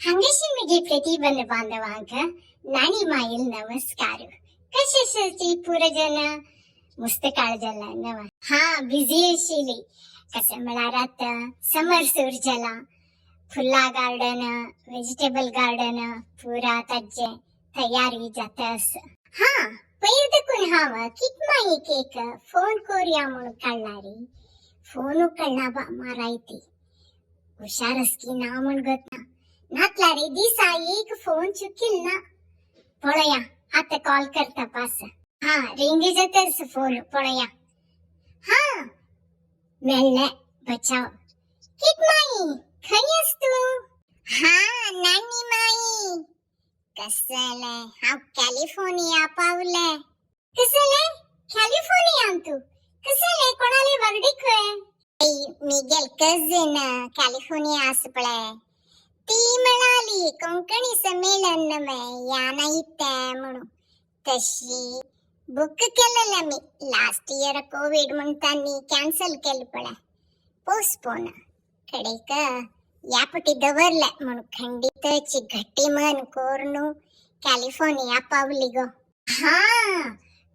हांगाशी म्हगे प्रतिबंध बांधवांक नाणी माईल नमस्कार. कशी पुरजन मस्त काळ जाला नवा. हा बिझी आशिल्ली. कशें म्हळ्यार आतां समर सुरू जाला. फुलां गार्डन, व्हेजिटेबल गार्डन पुरा ताजें तयारी जाता आसा. हा पयर देखून हांव कितमाईक एक फोन करुया म्हूण काडला रे. फोन उकळना बा मारायती. हुशार की ना म्हूण गतना नातला रे दिसा एक फोन चुकील ना. पळया आता कॉल करता पास. हा रिंग जातच फोन पळया. हा मेळ्ळें बचाव. कितमाई खंय आस तूं? हा नानी माई कसले हांव कॅलिफोर्निया पावले. कसले कॅलिफोर्नियान तूं? कसले कोणाले वर्डी खंय? मिगेल कझिन कॅलिफोर्निया आसा पळय. ती म्हणाली कोंकणी संमेलन नवें या नाही ते म्हणून. तशी बुक केलेलं मी लास्ट इयर कोविड म्हणतानी कॅन्सल केलं पळय. पोस्टपोन कडेक या पटी दवरले म्हणून खंडितची घट्टी मन कोरनू कॅलिफोर्निया पावली गो. हा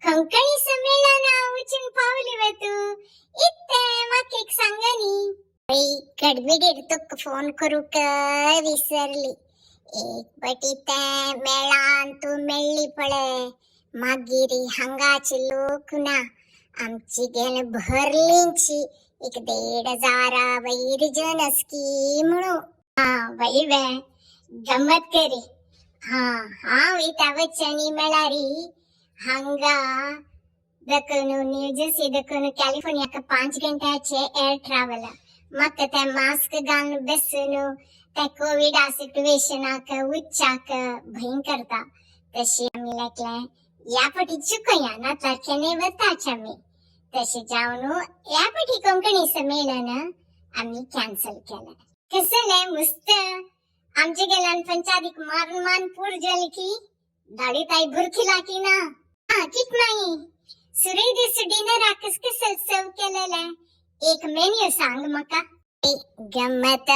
कोंकणी संमेलना वचून पावली वे तू? इत्ते म्हाका एक सांगनी. गडबडीर तुका फोन करूंक विसरली. एक पटी ते मेळान तूं मेळ्ळी पळय. मागीर हांगाचे लोक ना आमची गेले भरलींची एक 1,500 वयर जन असकी म्हणू. हा वय वे गमत करी. हा हांव वयता वचनी मेळारी हांगा दखून न्यू जर्सी दखून कॅलिफोर्नियाक 5 घंट्याचे एअर ट्रॅव्हल. म्हाका ते मास्क घालून बसून ते कोविडा सिट्युएशनाक उच्चाक भंय करता. तशी आमी लेकले ह्या पटी चुकया ना तारखेने वताच आमी. तशें जावन ह्या पटी कोंकणी संमेलन आमी कॅन्सल केलें. कसलें मस्त आमचे गेल्यान पंचादीक मारून मान पूर जाली की दाडी ताई बुरखी की ना. हा कित माई सुरे दीस डिनराक कसल सर्व केलेले? एक मेन्यू सांग म्हाका. गमत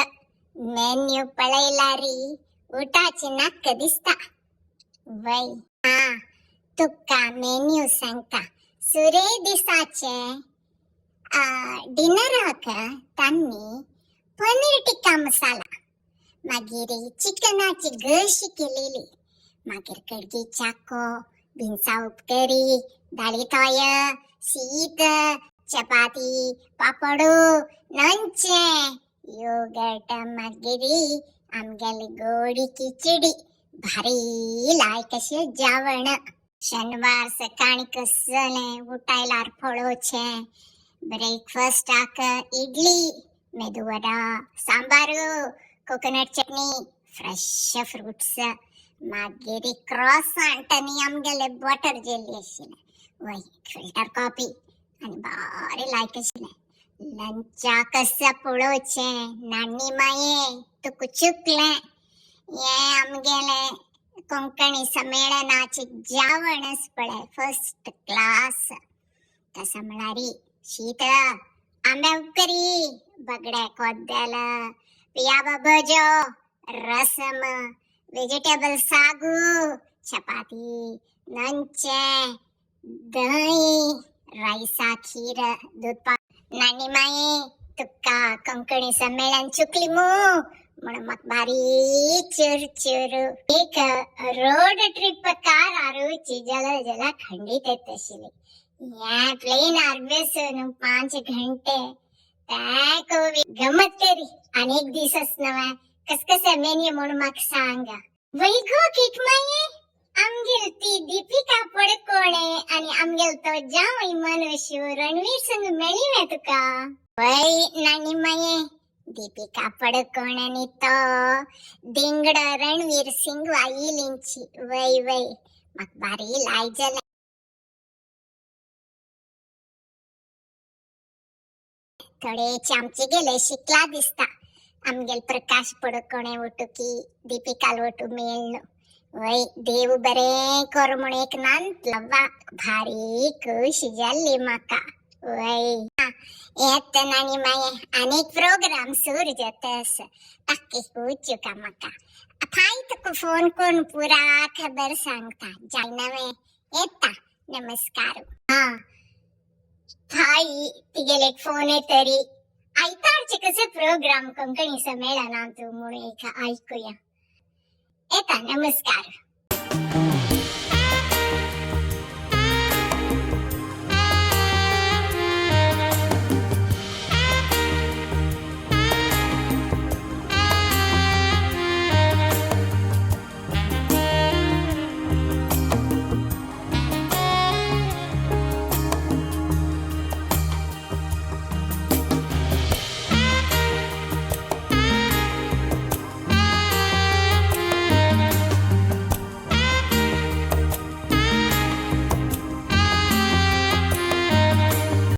मेन्यू पळयला री उठाची नाक दिसता. वय हा तुका मेन्यू सांगता. सुरे दिसाचे डिनराक तांणी पनीर टिक्का मसाला, मागीर चिकनाची गशी केलेली, मागीर कडकी चाको, बिनसा उपकरी, दाळी तोय, शीत, चपाती, पापडू, लोणचें, योगर्ट, मागीर आमगेली गोडी खिचडी. भारी लायक अशें जेवण. शनिवार सकाळी कसलें उठायलार पळोवचें. ब्रेकफास्टाक इडली, मेदू वडा, सांबारू, कोकोनट चटणी, फ्रेश फ्रुट्स, मागीर क्रॉसांट आनी आमगेले बटर जेली आशिल्लें. वय फिल्टर कॉफी आनी बरें लायक आशिल्लें. लंचाक कशें पळोवचें नानी माये तुका चुकलें. हें आमगेलें कोंकणी संमेलनाचें जेवण पळय फर्स्ट क्लास. तशें म्हळ्यार शीत, आंब्या उपकरी, बांगड्या कोद्देल, पिया भजो, रसम, वेजिटेबल सागू, चपाती, लोणचें, दही, रायसा खीर, दूद पाक. नानी माये तुका कोंकणी संमेलन चुकली मू म्हणून म्हाका भारी चुर चुर. एक रोड ट्रिप कार वयची जाल्यार जाल्यार खंडीत येता आशिल्ली. हें प्लेनार बसून 5 घंटे ते कोवी गमत करी. आनी एक दीस नवें कस कशें मेन्यू म्हणून म्हाका सांग. वय गो किटमाये आमगेल ती दीपिका पडकोणे आनी आमगेल तो जांवय मनुष्य रणवीर सिंग मेळ्ळी वे तुका? वय नानी माये दीपिका पडकोण आनी तो दिंगडो रणवीर सिंग आयिल्लींची. वय वय म्हाका भारी लायक जालें. थोडेचे आमचे गेले शिकला दिसता. आमगेल प्रकाश पडकोणे वटू की दीपिका वटू मेळ्ळो. वय देव बरें कर म्हूण एक नांतलो बा. भारी खुशी जाल्ली म्हाका. वय येता नानी माये आनीक प्रोग्राम सुरू जाता ताकी उचुका म्हाका. थांय तुका फोन करून पुरा खबर सांगता. जायना वे, येता, नमस्कार. हा थाय तिगेले एक फोन येतरी आयतारचे कसे प्रोग्राम कोंकणी संमेलनांत म्हणून एक ऐकूया. येता, नमस्कार.